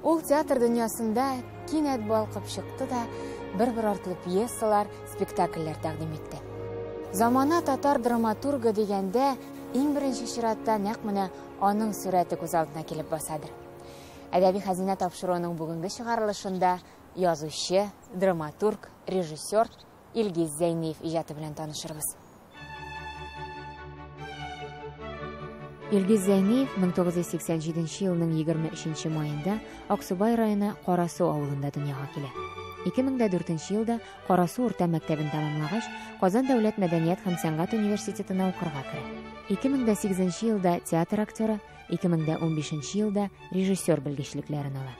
Ул театр дөньясында кинәт балкып чыкты да, бер-бер артлы пьесалар, спектакльләр тәкъдим итте. Замана татар драматургы дигәндә, иң беренче чиратта нәкъ менә аның сурәте күз алдына килеп басадыр. Әдәби хәзинә тапшыруының бүгенге чыгарылышында язучы, драматург, режиссер Илгиз Зәйниев иҗаты белән танышырбыз. Илгиз Зәйниев 1987 елның 23 маенда Аксубай районы Карасу авылында дөньяга килә. 2004 елда Карасу урта мәктәбен тәмамлагач, Казан дәүләт мәдәният һәм сәнгать университетына укырга керә. 2008 елда театр актеры, 2015 елда режиссер белгечлекләрен ала.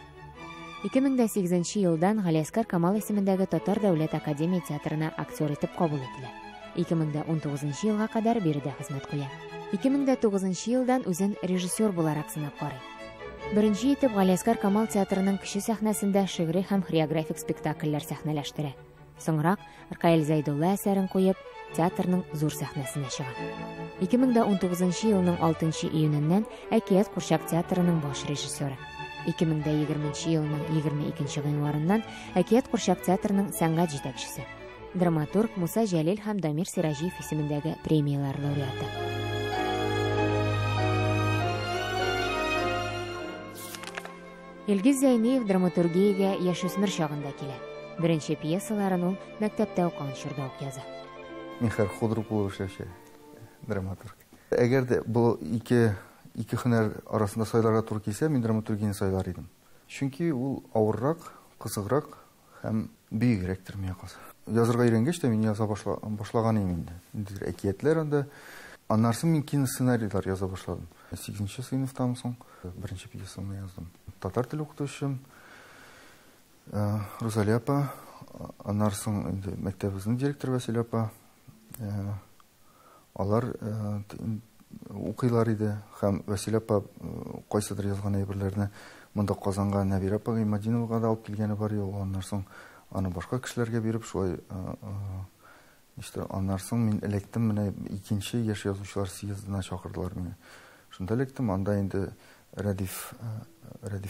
2008 елдан Галиәсгар Камал исемендәге Татар дәүләт академия театрына актер итеп кабул ителә. 2019 елга кадәр биредә хезмәт куя. 2009 елдан үзен режиссер буларак сынап карый. Беренче итеп Галиәсгар Камал театрының кече сәхнәсендә шигъри һәм хореографик спектакльләр сәхнәләштерә. Соңрак Ркаил Зәйдулла әсәрен куеп, театрның зур сәхнәсенә чыга. 2019 елның 6 июненнән Әкият курчак театрының баш режиссеры. 2020 елның 22 гыйнварыннан Әкият курчак театрының сәнгать җитәкчесе. Драматург Муса Җәлил һәм Дамир Сираҗиев исемендәге премияләр лауреаты. Илгиз Зәйниев драматургиягә яшүсмер чагында килә. Беренче пьесаларын ул мәктәптә укыган чорда ук яза. Мин хәзер худрук булып эшләүче драматург. Әгәр дә бу ике һөнәр арасында сайларга туры килсә, мин драматургияне сайлар идем. Чөнки ул авыррак, кызыграк һәм бөегрәктер миңа калса. Язырга өйрәнгәч тә мин яза башлаган идем инде. Ниндидер әкиятләр анда. Аннан соң мин киносценарийлар яза башладым. 8 сыйныфтан соң беренче пьесамны яздым. Татар теле укытучым Рузалия апа, аннан соң инде мәктәбебезнең директоры Вәсилә апа, алар укыйлар иде һәм Вәсилә апа кайсыдыр язган әйберләрне монда Казанга Нәбирә апа Гыймадиновага да алып килгәне бар иде. Аннан соң аны башка кешеләргә биреп, шулай işte аннан соң мин эләктем, менә икенче яшь язучылар съездына чакырдылар мине. Шунда эләктем, анда инде Рәдиф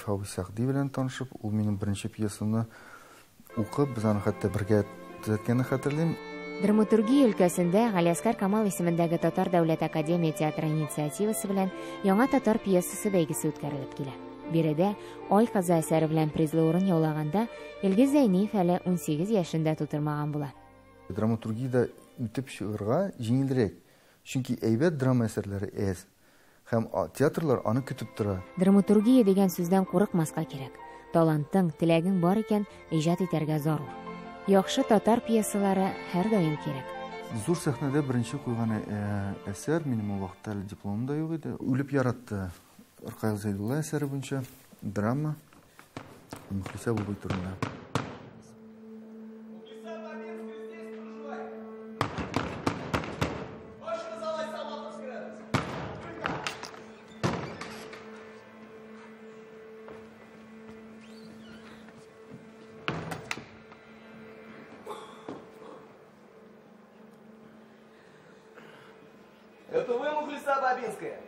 абый Сәгъди белән танышып, ул минем беренче пьесамны укып, без аны хәтта бергә төзәткәнне хәтерлим. Драматургия өлкәсендә Галиәсгар Камал исемендәге Татар дәүләт академия театры инициативасы белән яңа татар пьесасы бәйгесе үткәрелеп килә. Биредә Ай кызы әсәре белән призлы урын яулаганда Илгиз Зәйниев әле 18 яшендә тутырмаган була. Драматургиядә үтеп чыгарга җиңелрәк, чөнки әйбәт драма әсәрләре әз. Һәм театрлар аны көтеп тора. Драматургия дигән сүздән курыкмаска кирәк. Талантың, теләгең бар икән, иҗат итәргә зарур. Яхшы татар пьесалары һәрдаим кирәк. Зур сәхнәдә беренче куйган әсәр, минем ул вакытта әле дипломым да юк иде. Үлеп яратты Ркаил Зәйдулла әсәре буенча драма Мөхлисә бабай турында. Это вы, Мухлиса Бабинская?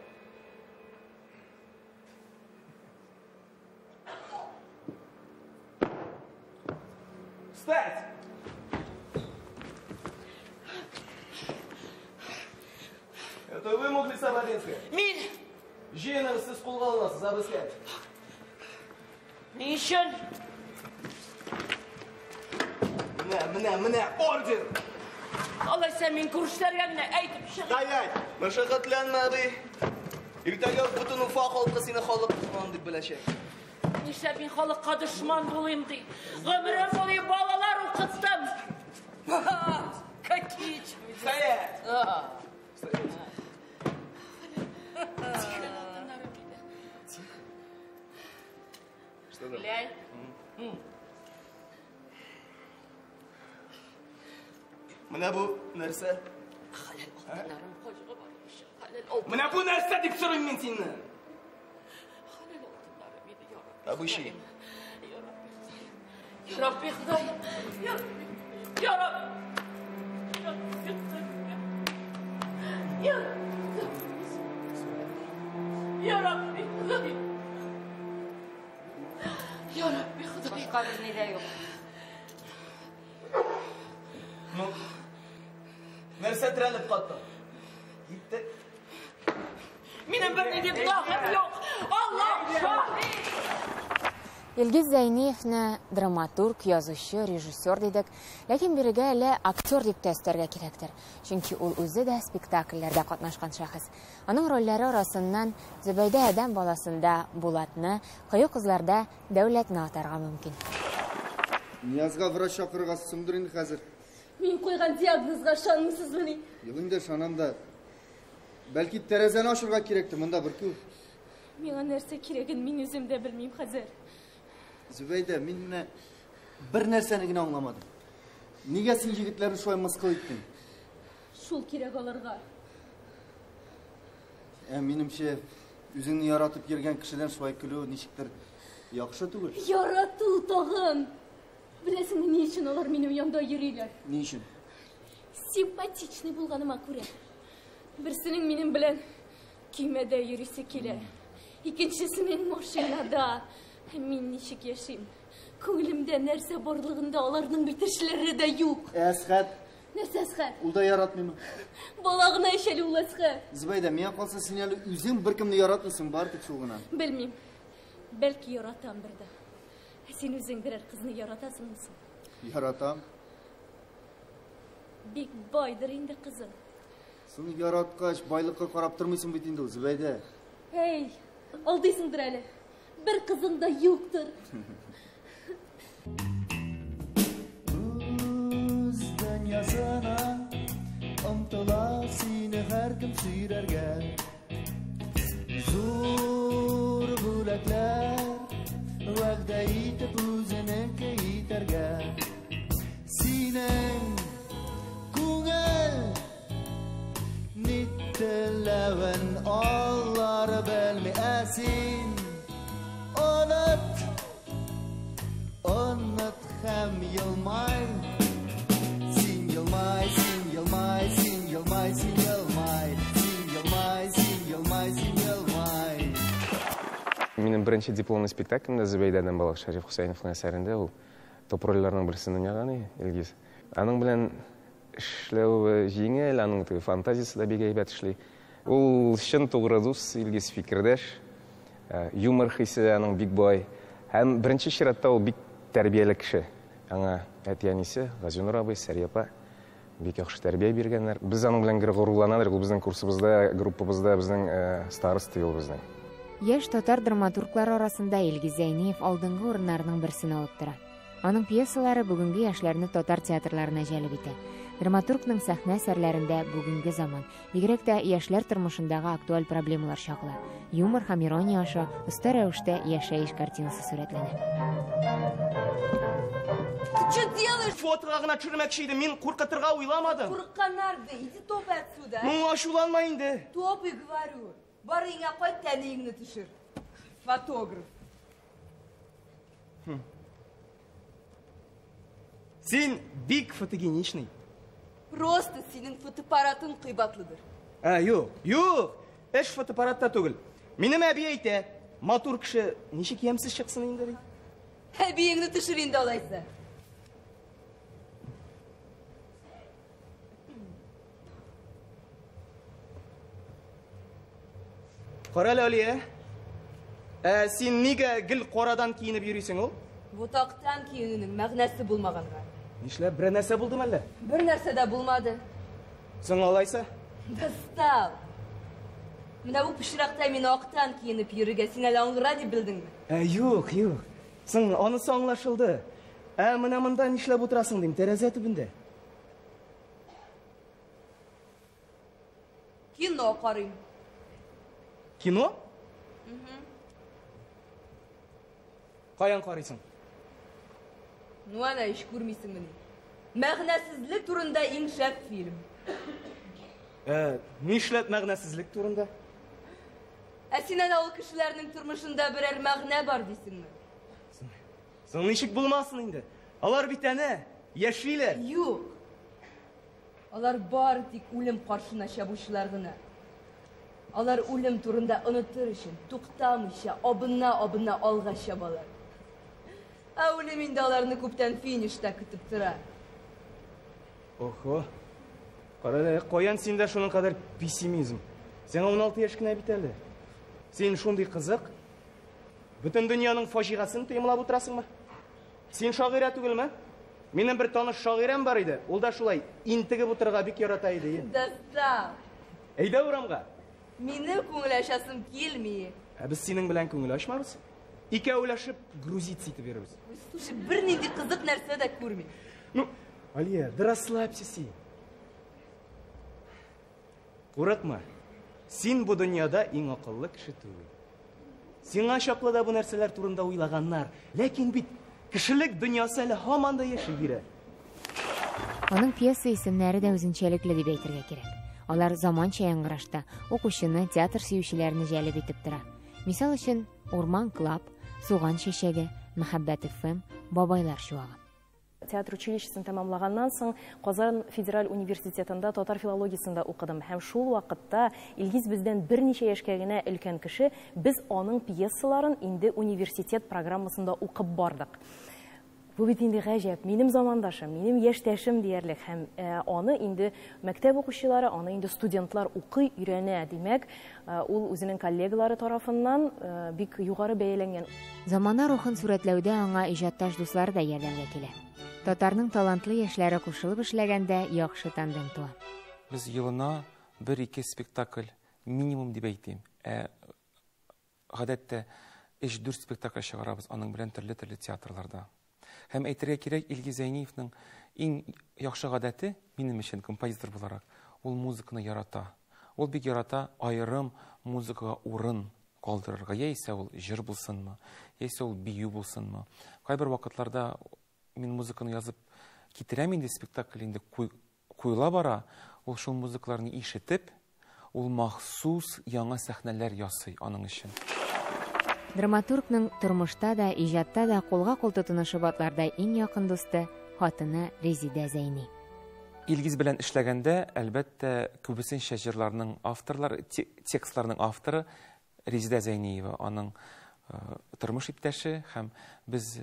Встать! Это вы, Мухлиса Бабинская? Мин! Җыеныгыз, сез кулга алынасыз, обыскать. Ни өчен? Менә, менә, менә, ордер! Алайса мин күршеләргә генә әйтеп чыгыйм. Стоять! Мәшәкатьләнмә, абый. Иртәгә бөтен Уфа халкы сине халык дошманы дип беләчәк. Нишләп мин халыкка дошман булыйм ди? Гомерем буе балалар укыттым. Какие чудеса! Стоять! Стоять! Что там? Глянь. Менә бу нәрсә? Хәләл алтыннарым хаҗга барып, хәләл алтын. Менә бу нәрсә дип сорыйм мин синнән. Хәләл алтыннарым иде, я Рабби. Абыйши. Я Рабби, Ходай. Я Рабби, Я Рабби. Я Рабби. Я Рабби, Ходай. Башка берни дә юк. Ну, нәрсә терәлеп каттың? Китте. Минем бернинди гөнаһым юк. Аллаһ шаһит. Илгиз Зәйниевне драматург, язучы, режиссер дидек, ләкин бирегә әле актер дип тә өстәргә кирәктер. Чөнки ул үзе дә спектакльләрдә катнашкан шәхес. Аның рольләре арасыннан Зөбәйдә адәм баласында Булатны, Кыю кызларда Дәүләтне атарга мөмкин. Ниязга врач чакырырга соңдыр инде хәзер. Мин куйган диагнозга ышанмыйсызмыни? Юк инде, ышанам да. Бәлки тәрәзәне ачырга кирәктер, монда бөркү. Миңа нәрсә кирәген мин үзем дә белмим хәзер. Зөбәйдә, мин менә бер нәрсәне генә аңламадым. Нигә син егетләрне шулай мыскыл иттең? Шул кирәк аларга. Ә минемчә, үзеңне яратып йөргән кешедән шулай көлү ничектер яхшы түгел. Ярату тагын! Беләсеңме, ни өчен алар минем янда йөриләр? Ни өчен? Симпатичный булганыма күрә. Берсенең минем белән көймәдә йөрисе килә. Икенчесенең машинада. Мин ничек яшим? Күңелемдә нәрсә барлыгында аларның бит эшләре дә юк. Ә Әсхәт? Нәрсә Әсхәт? Ул да яратмыймы? Бала гына ич әле ул Әсхәт. Зөбәйдә, миңа калса, син әле үзең беркемне яратмыйсың, бары тик шул гына. Белмим. Бәлки яратамдыр да. Ә син үзең берәр кызны яратасыңмы соң? Яратам. Бик байдыр инде кызың. Соң яраткач, байлыкка карап тормыйсың бит инде ул, Зөбәйдә. Әй, алдыйсыңдыр әле. Бер кызың да юктыр. Үз дөньясына омтыла сине һәркем сөйрәргә. Зур бүләкләр вәгъдә итеп үзенеке итәргә. Синең күңел ни теләвен алар белми, ә син оныт, оныт һәм елмай. Син елмай, син елмай, син елмай, син елмай, син елмай, син елмай, син елмай. Минем беренче дипломный спектаклемдә Зөбәйдә адәм баласы Шәриф Хөсәеновның әсәрендә ул топ рольләрнең берсен уйнаган иде, Илгиз. Аның белән эшләү җиңел, аның теге фантазиясе дә бик әйбәт эшли. Ул чын тугры дус, Илгиз фикердәш, юмор хисе аның бик бай. Һәм беренче чиратта ул бик тәрбияле кеше. Аңа әти-әнисе Газинур абый, Сәрия апа бик яхшы тәрбия биргәннәр. Без аның белән гел горурланабыз, ул безнең курсыбызда, группабызда безнең староста ул безнең. Яшь татар драматурглары арасында Илгиз Зәйниев алдынгы урыннарның берсен алып тора. Аның пьесалары бүгенге яшьләрне татар театрларына җәлеп итә. Драматургның сәхнә әсәрләрендә бүгенге заман, бигрәк тә яшьләр тормышындагы актуаль проблемалар чагыла. Юмор һәм ирония аша оста рәвештә яшәеш картинасы сурәтләнә. Ты что делаешь? Фотога гына төшермәкче идем, мин куркытырга уйламадым. Курыкканнар да, иди топай отсюда. Ну, ачуланма инде. Топай, говорю. Бар өеңә кайт, әниеңне төшер. Фотограф. Син бик фотогеничный. Просто синең фотоаппаратың кыйбатлыдыр. Ә, юк, юк. Эш фотоаппаратта түгел. Минем әби әйтә, матур кеше ничек ямьсез чыксын инде ди. Әбиеңне төшер инде алайса. Кара әле, Алия. Ә, син нигә гел карадан киенеп йөрисең ул? Бу тактан киенүнең мәгънәсе булмаганга. Нишләп, берәр нәрсә булдымы әллә? Бер нәрсә дә булмады. Соң алайса? Достал. Менә бу пычракта мин актан киенеп йөрергә син әле аңгыра дип белдеңме? Ә, юк, юк. Соң анысы аңлашылды. Ә менә монда нишләп утырасың дим, тәрәзә төбендә. Кино карыйм. Кино? Каян карыйсың? Ну, ана ич күрмисеңмени? Мәгънәсезлек турында иң шәп фильм. Нишләп мәгънәсезлек турында? Ә син әнә ул кешеләрнең тормышында берәр мәгънә бар дисеңме? Соң ничек булмасын инде? Алар бит әнә яшиләр. Юк. Алар бары тик үлем каршына чабучылар гына. Алар үлем турында онытыр өчен туктамыйча, абына-абына алга чабалар. Ә үлем инде аларны күптән финишта көтеп тора. Охо. Кара әле, каян синдә шуның кадәр пессимизм? Сиңа 16 яшь кенә бит әле. Син шундый кызык. Бөтен дөньяның фаҗигасын тоемлап утырасыңмы? Син шагыйрә түгелме? Минем бер таныш шагыйрәм бар иде. Ул да шулай интегеп утырырга бик ярата иде. Достал. Әйдә урамга. Минем күңел ачасым килми. Ә без синең белән күңел ачмабыз. Икәүләшеп грузиться итеп йөрербез. Слушай, бернинди кызык нәрсә дә күрмим. Ну, Алия, да расслабься син. Курыкма. Син бу дөньяда иң акыллы кеше түгел. Сиңа чаклы да бу нәрсәләр турында уйлаганнар. Ләкин бит кешелек дөньясы әле һаман да яши бирә. Аның пьеса исемнәре дә үзенчәлекле дип әйтергә кирәк. Алар заманча яңгырашта, укучыны, театр сөючеләрне җәлеп итеп тора. Мисал өчен, Урман клаб, Суган чәчәге, Мәхәббәт FM, Бабайлар чуагы. Театр училищесын тәмамлаганнан соң Казан федераль университетында татар филологиясендә укыдым. Һәм шул вакытта Илгиз бездән берничә яшькә генә өлкән кеше, без аның пьесаларын инде университет программасында укып бардык. Бу бит инде гаҗәп, минем замандашым, минем яшьтәшем диярлек. Һәм аны инде мәктәп укучылары, аны инде студентлар укый, өйрәнә. Димәк, ул үзенең коллегалары тарафыннан бик югары бәяләнгән. Замана рухын сурәтләүдә аңа иҗатташ дуслары да ярдәмгә килә. Татарның талантлы яшьләре кушылып эшләгәндә яхшы тандем туа. Без елына 1-2 спектакль минимум дип әйтим. Ә гадәттә 3-4 спектакль чыгарабыз аның белән төрле-төрле театрларда. Һәм әйтергә кирәк, Илгиз Зәйниевның иң яхшы гадәте минем өчен композитор буларак, ул музыканы ярата. Ул бик ярата аерым музыкага урын калдырырга, яисә ул җыр булсынмы, яисә ул бию булсынмы. Кайбер вакытларда мин музыканы язып китерәм инде, спектакль инде куела бара, ул шул музыкаларны ишетеп, ул махсус яңа сәхнәләр ясый аның өчен. Драматургның тормышта да, иҗатта да кулга-кул тотынышып атларда иң якын дусты хатыны Резидә Зәйни. Илгиз белән эшләгәндә, әлбәттә, күбесенчә җырларның авторлары, текстларның авторы Резидә Зәйниева, аның тормыш иптәше, һәм без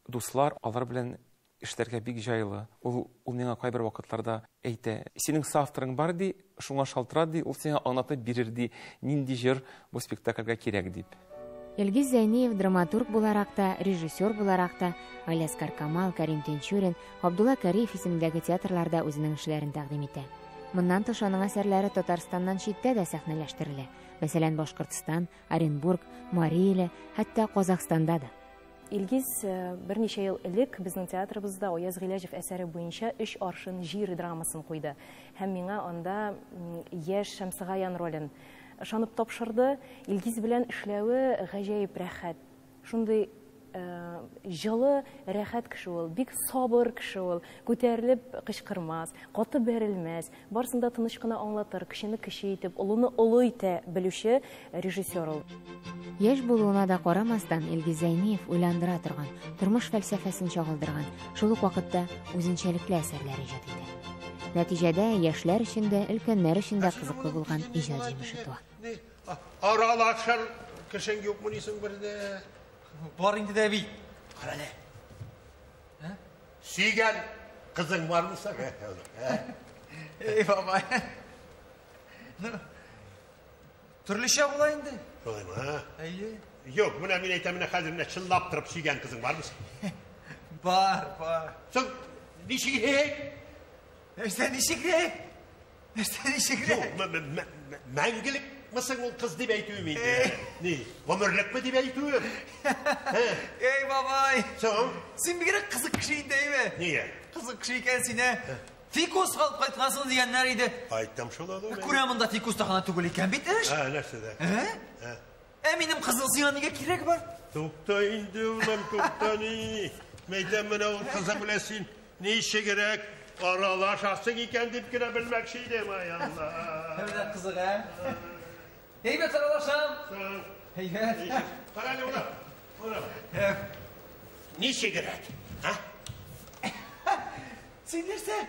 дуслар, алар белән эшләргә бик җайлы. Ул миңа кайбер вакытларда әйтә, синең соавторың бар ди, шуңа шалтырат ди, ул сиңа аңлатып бирер ди, нинди җыр бу спектакльгә кирәк дип. Илгиз Зәйниев драматург буларак та, режиссер буларак та, Галиәсгар Камал, Карим Тинчурин, Габдулла Кариев исемендәге театрларда үзенең эшләрен тәкъдим итә. Моннан тыш аның әсәрләре Татарстаннан читтә дә сәхнәләштерелә. Мәсәлән, Башкортстан, Оренбург, Марий Иле, хәтта Казахстанда да. Илгиз берничә ел элек безнең театрыбызда Аяз Гыйләҗев әсәре буенча 3 аршын җир драмасын куйды. Һәм миңа анда яшь Шәмсегаян ролен ышанып тапшырды. Илгиз белән эшләве гаҗәеп рәхәт. Шундый җылы, рәхәт кеше ул, бик сабыр кеше ул, күтәрелеп кычкырмас, каты бәрелмәс, барысын да тыныч кына аңлатыр, кешене кеше итеп, олыны олы итә белүче режиссер ул. Яшь булуына да карамастан, Илгиз Зәйниев уйландыра торган, тормыш фәлсәфәсен чагылдырган, шул ук вакытта үзенчәлекле әсәрләр иҗат итә. Нәтиҗәдә яшьләр өчен дә, өлкәннәр өчен дә кызыклы булган иҗат җимеше туа. Аралашыр кешең юкмы дисең бердә? Бар инде дә бит. Кара әле. Сөйгән кызың бармы соң? Эй, бабай. Ну, төрлечә була инде. Шулаймы, а? Әйе. Юк, менә мин әйтәм, менә хәзер менә чынлап торып сөйгән кызың бармы соң? Бар, бар. Соң ничегрәк? Нәрсә ничегрәк? Нәрсә ничегрәк? Юк, мәңгелекме соң ул кыз дип әйтүем инде? Ни, гомерлекме дип әйтүем? Эй, бабай! Соң? Син бигрәк кызык кеше инде, әйме? Нигә? Кызык кеше икән син, ә? Фикус алып кайткансың дигәннәр иде. Кайттым шул әле. Күрә монда фикус та гына түгел икән бит эш. Ә, нәрсәдә? Ә? Ә минем кызыл сиңа нигә кирәк бар? Тукта инде, улым, тукта ни. Мәйтәм менә ул кызың белән син ничегрәк аралашасың икән дип кенә белмәкче идем, ай Алла. Менә кызык, ә? Әйбәт аралашам. Әйбәт. Кара әле, улым. Улым. Ничегрәк? А? Син нәрсә?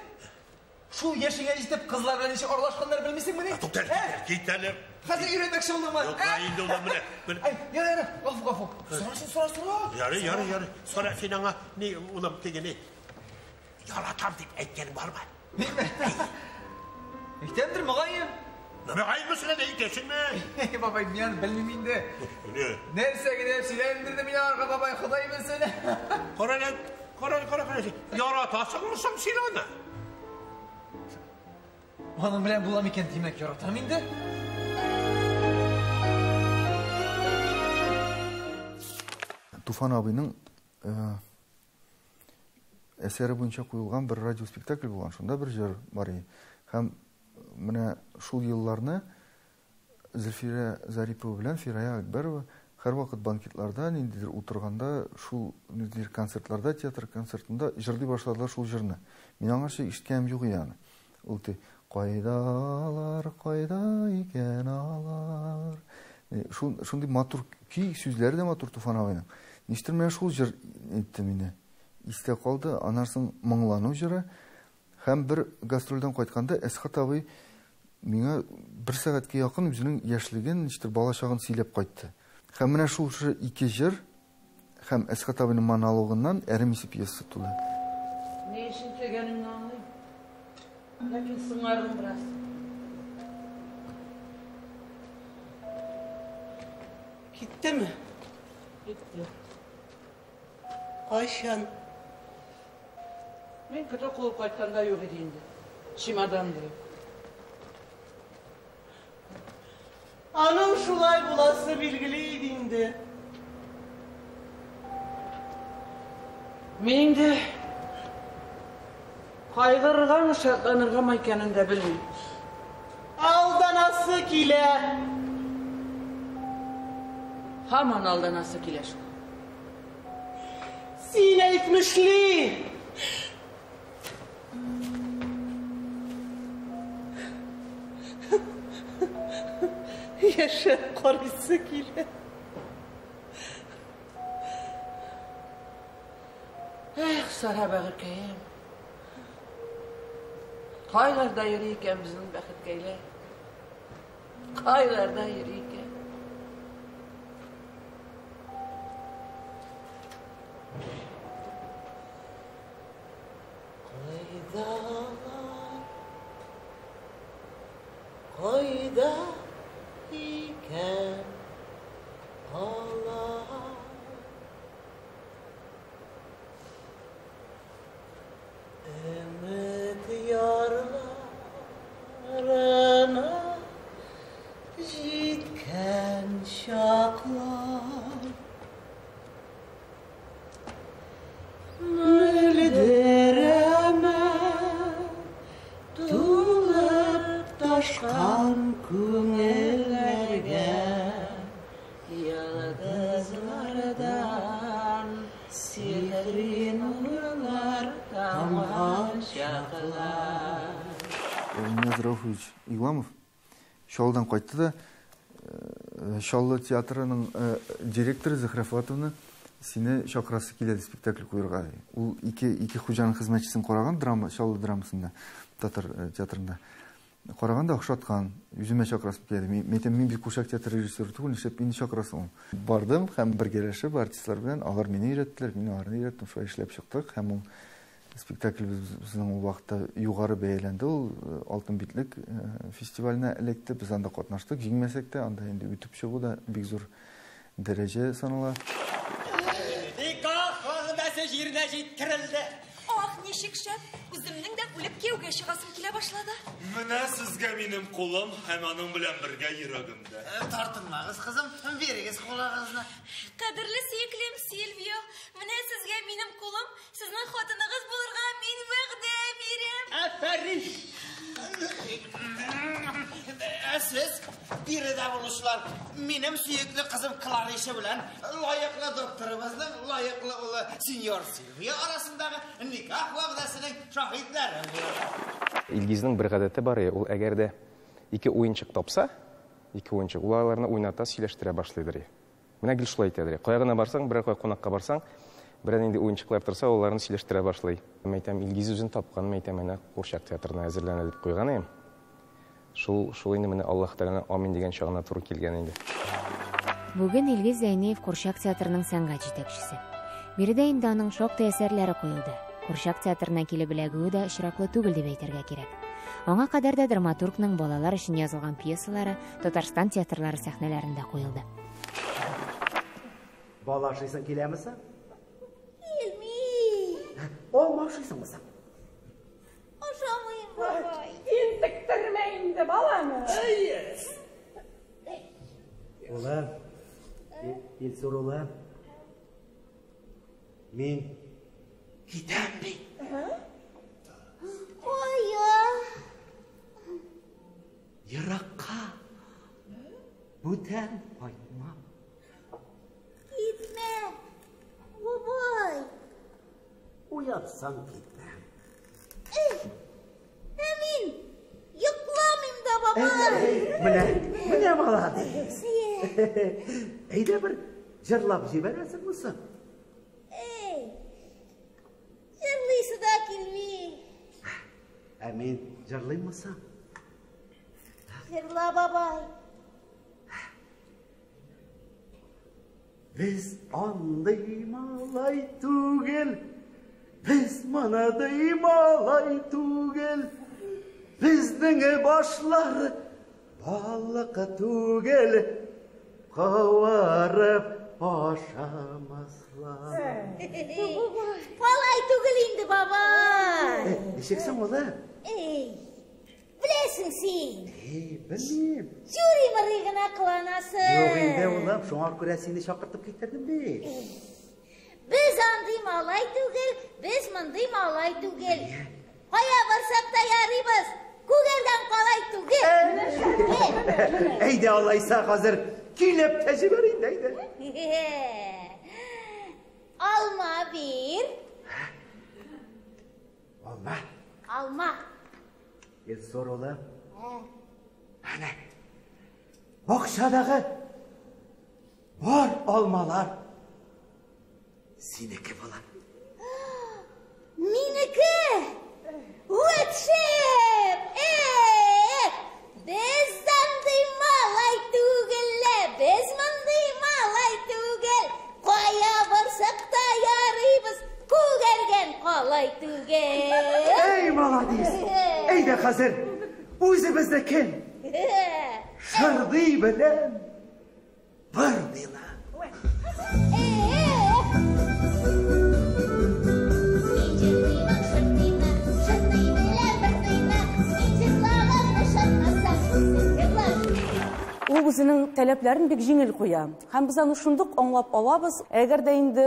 Шул яшеңә җитеп, кызлар белән ничек аралашканнар белмисеңмени? Туктале, кит әле. Хәзер өйрәнмәкче булдыңмы? Юк, инде улым менә. Ай, ярый, ярый, гафу, гафу. Сора син, сора, сора. Ярый, ярый, ярый. Сора син аңа, ни, улым, теге ни. Яратам дип әйткәнең бармы? Минме? Әйтәмдер, мөгаен. Мөгаен мисың әле, әйтәсеңме? Бабай, мин аны белмим инде. Нәрсә генә сөйләндерде мин аларга, бабай, Ходай белсен. Кара әле, кара, кара, кара. Яратасыңмы соң син аны? Аның белән булам икән, димәк, яратам инде. Туфан абыйның әсәре буенча куелган бер радиоспектакль булган. Шунда бер җыр бар иде. Һәм менә шул елларны Зөлфирә Зарипова белән Фирая Акбәрова һәрвакыт банкетларда, ниндидер утырганда, шул ниндидер концертларда, театр концертында җырлый башладылар шул җырны. Мин аңарча ишеткәнем юк иде аны. Ул ти, кайда алар, кайда икән алар. Шундый матур көй, сүзләре дә матур Туфан абыйның. Ништер менә шул җыр әйтте мине. Истә калды, аннан соң моңлану җыры. Һәм бер гастрольдән кайтканда Әсхат абый миңа бер сәгатькә якын үзенең яшьлеген, ништер бала чагын сөйләп кайтты. Һәм менә шул шушы ике җыр һәм Әсхат абыйның монологыннан Әрем исе пьесасы туды. Ни өчен килгәнеңне аңлыйм. Ләкин соңардым бераз. Киттеме? Китте. Кайчан? Мин көтү куып кайтканда юк иде инде. Чемодан да юк. Аның шулай буласы билгеле иде инде. Мин инде кайгырыргамы, шатланыргамы икәнен дә белмим. Алданасы килә. Һаман алданасы килә шул. Син әйтмешли. Яшәп карыйсы килә. Эх, Сара бәгырькәем. Кайларда йөри икән безнең бәхеткәйләр? Кайларда йөри икән? Кайда алар? Кайда икән алар? Өмет ярларына җиткән чаклар. Мөлдерәмә тулып ташкан күңелләргә йолдызлардан сихри нурлар тамган чаклар. Нияз Рауфович Игламов Чаллыдан кайтты да, Чаллы театрының директоры Зөһрә Фуатовна сине чакырасы килә ди спектакль куярга. Ул ике хуҗаның хезмәтчесен караган драма, Чаллы драмасында, татар театрында. Караган да охшаткан, үземә чакырасым килә ди. Мин әйтәм, мин бит курчак театры режиссеры түгел, нишләп мине чакырасың ул? Бардым һәм бергәләшеп артистлар белән, алар мине өйрәттеләр, мин аларны өйрәттем, шулай эшләп чыктык һәм ул спектакль безнең ул вакытта югары бәяләнде, ул Алтын битлек фестиваленә эләкте, без анда катнаштык, җиңмәсәк тә, анда инде үтеп чыгу да бик зур дәрәҗә санала. Никах вәгъдәсе җиренә җиткерелде. Ах, ничек шәп! Үземнең дә үлеп кияүгә чыгасым килә башлады. Менә сезгә минем кулым һәм аның белән бергә йөрәгем дә. Тартынмагыз, кызым, бирегез кулыгызны. Кадерле сөеклем Сильвио, менә сезгә минем кулым, сезнең хатыныгыз булырга мин вәгъдә бирәм. Афәрин! Ә сез, биредә булучылар, минем сөекле кызым Клариса белән лаеклы докторыбызның лаеклы улы сеньор Сильвио арасындагы никах вәгъдәсенең шаһитләре булыр. Илгизнең бер гадәте бар, ул әгәр дә ике уенчык тапса, ике уенчык, ул аларны уйната, сөйләштерә башлыйдыр. Менә гел шулай әйтәдер. Кая гына барсаң, берәр кая кунакка барсаң, Берәр нинди уенчыклар торса, ул аларны сөйләштерә башлый. Мәйтәм, Илгиз үзен тапкан, мәйтәм, әнә курчак театрына әзерләнә дип куйган идем. Шул, шул инде менә Аллаһ Тәгаләнең амин дигән чагына туры килгән инде. Бүген Илгиз Зәйниев курчак театрының сәнгать җитәкчесе. Биредә инде аның шактый әсәрләре куелды. Курчак театрына килеп эләгүе дә очраклы түгел дип әйтергә кирәк. Аңа кадәр дә драматургның балалар өчен язылган пьесалары Татарстан театрлары сәхнәләрендә куелды. Бал ашыйсың киләме соң? Килми. Алма ашыйсыңмы соң? Ашамыйм, бабай. Интектермә инде баланы. Улым, Илсур улым, мин китәм бит. Кая? Еракка. Бүтән кайтмам. Китмә, бабай. Уятсаң китмәм. Эй, ә мин йокламыйм да, бабай. Менә, менә молодец. Әйдә бер җырлап җибәрәсеңме соң? Эй, җырлыйсы да килми. Ә мин җырлыйммы соң? Җырла, бабай. Без андый малай түгел, без мондый малай түгел. Безнең башлар балык түгел, кавырып ашамаслар. Алай түгел инде, бабай. Ничек соң, улым? Эй, беләсең син. Эй, белмим. Чури-мырый гына кыланасың. Юк инде, улым, шуңа күрә сине чакыртып китердем бит. Без андый малай түгел, без мондый малай түгел. Кая барсак та ярыйбыз, күгәргән калай түгел. Әйдә, алайса, хәзер көйләп тә җибәр инде, әйдә. Алма бир. Алма. Алма. Илсур улым. Әнә. Бакчадагы бар алмалар синеке була. Минеке! Вот шәп! Э! Без андый малай түгел лә, без мондый малай түгел. Кая барсак та ярыйбыз, күгәргән калай түгел. Эй, молодец! Әйдә хәзер үзебезнекен шырдый белән бырдыйлар. Ул үзенең таләпләрен бик җиңел куя. Һәм без аны шундук аңлап алабыз. Әгәр дә инде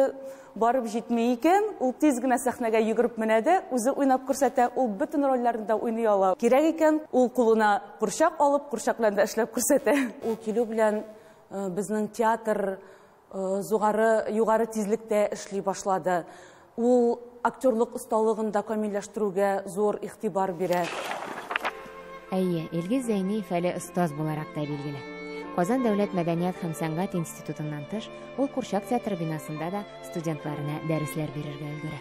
барып җитми икән, ул тиз генә сәхнәгә йөгереп менә дә, үзе уйнап күрсәтә, ул бөтен рольләрне дә уйный ала. Кирәк икән, ул кулына курчак алып, курчак белән дә эшләп күрсәтә. Ул килү белән безнең театр югары тизлектә эшли башлады. Ул актерлык осталыгын да камилләштерүгә зур игътибар бирә. Әйе, Илгиз Зәйниев әле остаз буларак та билгеле. Казан дәүләт мәдәният һәм сәнгать институтыннан тыш, ул Курчак театры бинасында да студентларына дәресләр бирергә өлгерә.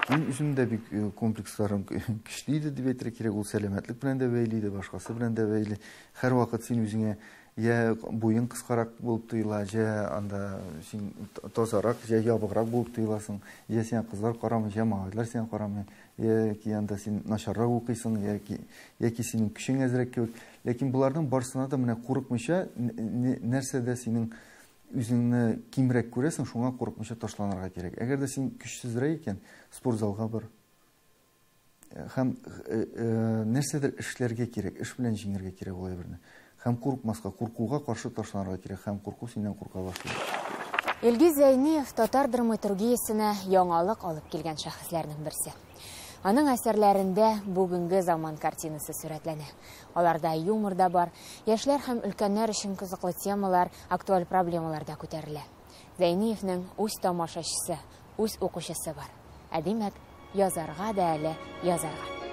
Мин үзем дә бик комплексларым көчле иде дип әйтергә кирәк, ул сәламәтлек белән дә бәйле иде, башкасы белән дә бәйле. Һәрвакыт син үзеңә я буең кыскарак булып тоела, я анда син тазарак, я ябыграк булып тоеласың, я сиңа кызлар карамый, я малайлар сиңа карамый, яки анда син начаррак укыйсың, яки синең көчең әзрәк кебек. Ләкин буларның барысына да менә курыкмыйча, нәрсәдә синең үзеңне кимрәк күрәсең, шуңа курыкмыйча ташланырга кирәк. Әгәр дә син көчсезрәк икән, спортзалга бар. Һәм нәрсәдер эшләргә кирәк, эш белән җиңәргә кирәк ул әйберне. Һәм курыкмаска, куркуга каршы ташланырга кирәк, һәм курку синнән курка башлый. Илгиз Зәйниев татар драматургиясенә яңалык алып килгән шәхесләрнең берсе. Аның әсәрләрендә бүгенге заман картинасы сурәтләнә. Аларда юмор да бар, яшьләр һәм өлкәннәр өчен кызыклы темалар, актуаль проблемалар да күтәрелә. Зәйниевнең үз тамашачысы, үз укучысы бар. Ә димәк, язарга да әле язарга.